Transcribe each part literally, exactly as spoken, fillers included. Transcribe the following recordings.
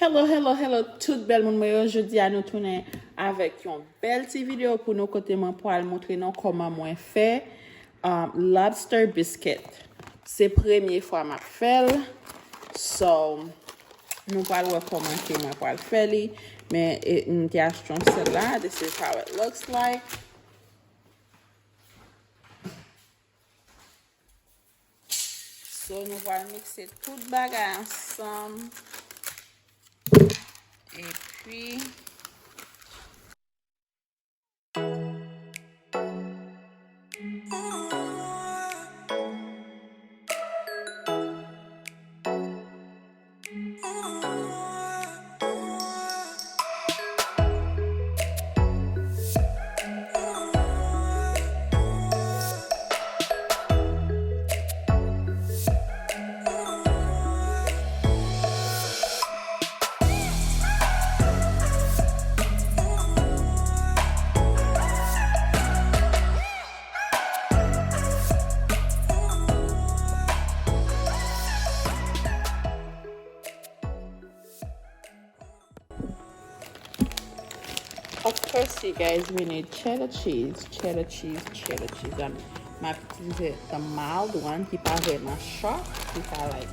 Hello, hello, hello, tout bèl moun mwen yo. Jodi a nou tounen avèk yon bèl ti videyo pou nou kote mwen pral montre nou kòman mwen fè um, lobster biscuit. Se premye fwa m ap fè l. So, nou pral wè kòman ke mwen pral fè li. Men e, m te achte yon sèt la. This is how it looks like. So, nou pral mikse tout bagay ansanm. Epi, Of course, you guys, we need cheddar cheese, cheddar cheese, cheddar cheese. Um, m ap itilize the mild one ki pa vrèman sharp, ki pa like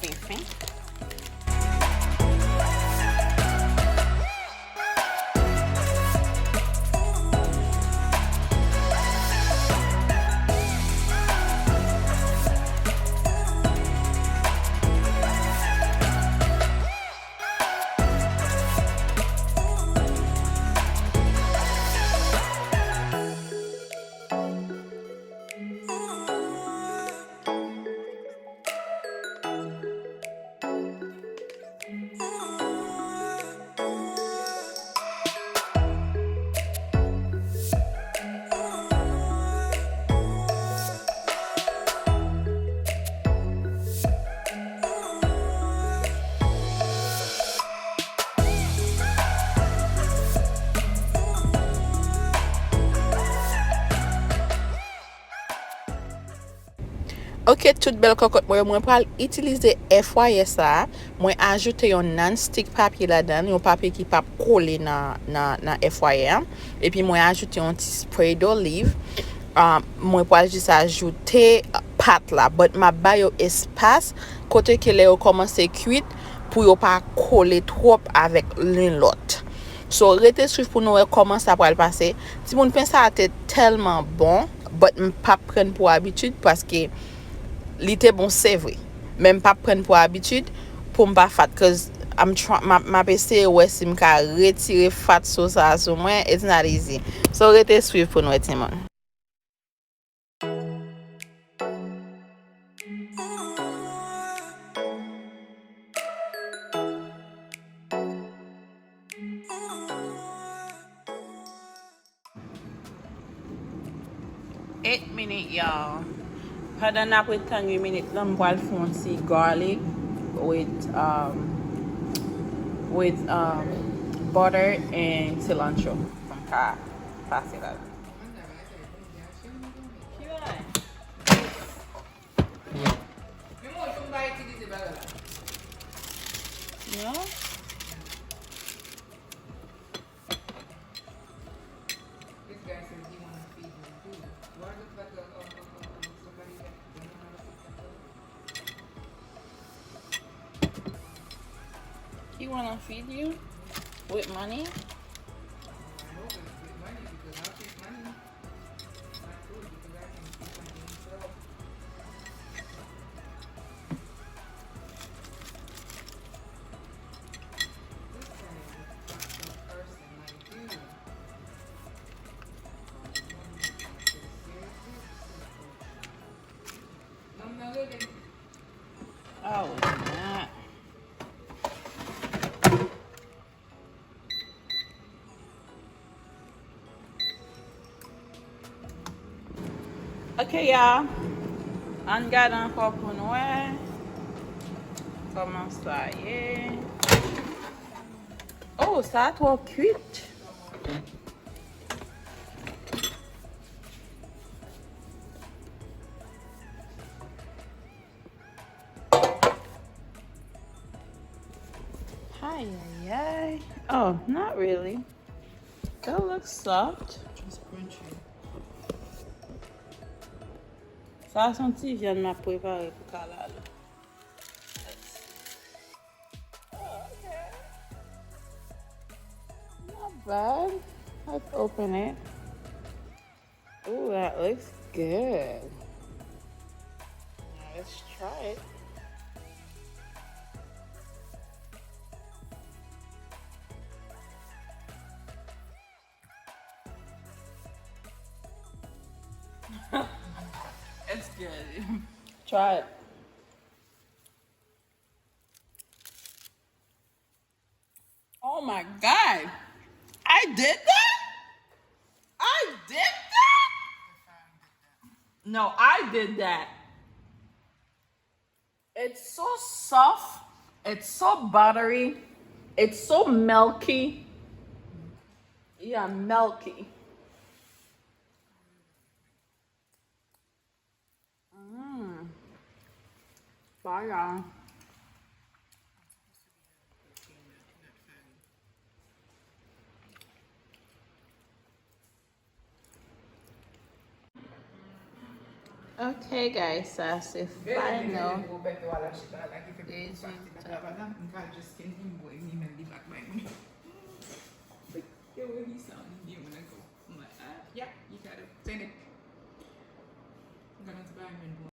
fin fin. Ok, tout bèl kòkòt mwen yo, mwen pral itilize èfwayè sa a. Mwen ajoute yon non-stick papye ladan l, yon papye ki p ap kole nan, nan, nan èfwayè a. Epi mwen ajoute yon ti spray d'olive. Ah, mwen pral jis ajoute pat la, but m ap ba yo espas kote ke lè yo kòmanse kwit pou yo pa kole twòp avèk len lòt. So, rete swiv pou nou wè kòman sa pral pase. Timoun, pen sa a te tèlman bon, but m p ap pran pou abitid paske li te bon, se vre. Men m p ap pran pou abitid pou m pa fat, cause I'm try, m ap, m ap eseye wè si m ka retire fat so sa a sou mwen. It's not easy. So, rete swiv pou nou wè, timoun. Eight minute, y'all. Pandan n ap ret tann uit minit lan, m pral fè yon ti garlic with, um, with, um, butter and cilantro. Pou m ka pase la. Yeah. This guy says he wanna feed me too. Why the fuck, uh, uh, uh, uh, uh, somebody that don't know how to feed people? He wanna feed you with money? I hope it's with money because I'll take money. Not food because I can feed my damn self. This guy is a fucked up person, like, dude. Ok, y'all. Ann gade ankò pou n wè kòman sa ye. Oh, sa twò kwit. Ay, ay, ay. Oh, not really. That looks soft. It's crunchy. Sa se yon ti vyann m ap prepare pou kalalou. Let's see. Oh, okay. Not bad. Let's open it. Ooh, that looks good. Now let's try it. It's good. Try it. Oh my God. I did that? I did that? No, I did that. It's so soft. It's so buttery. It's so milky. Yeah, milky. Mm. Fire. Ok, guys, sa se final rezilta.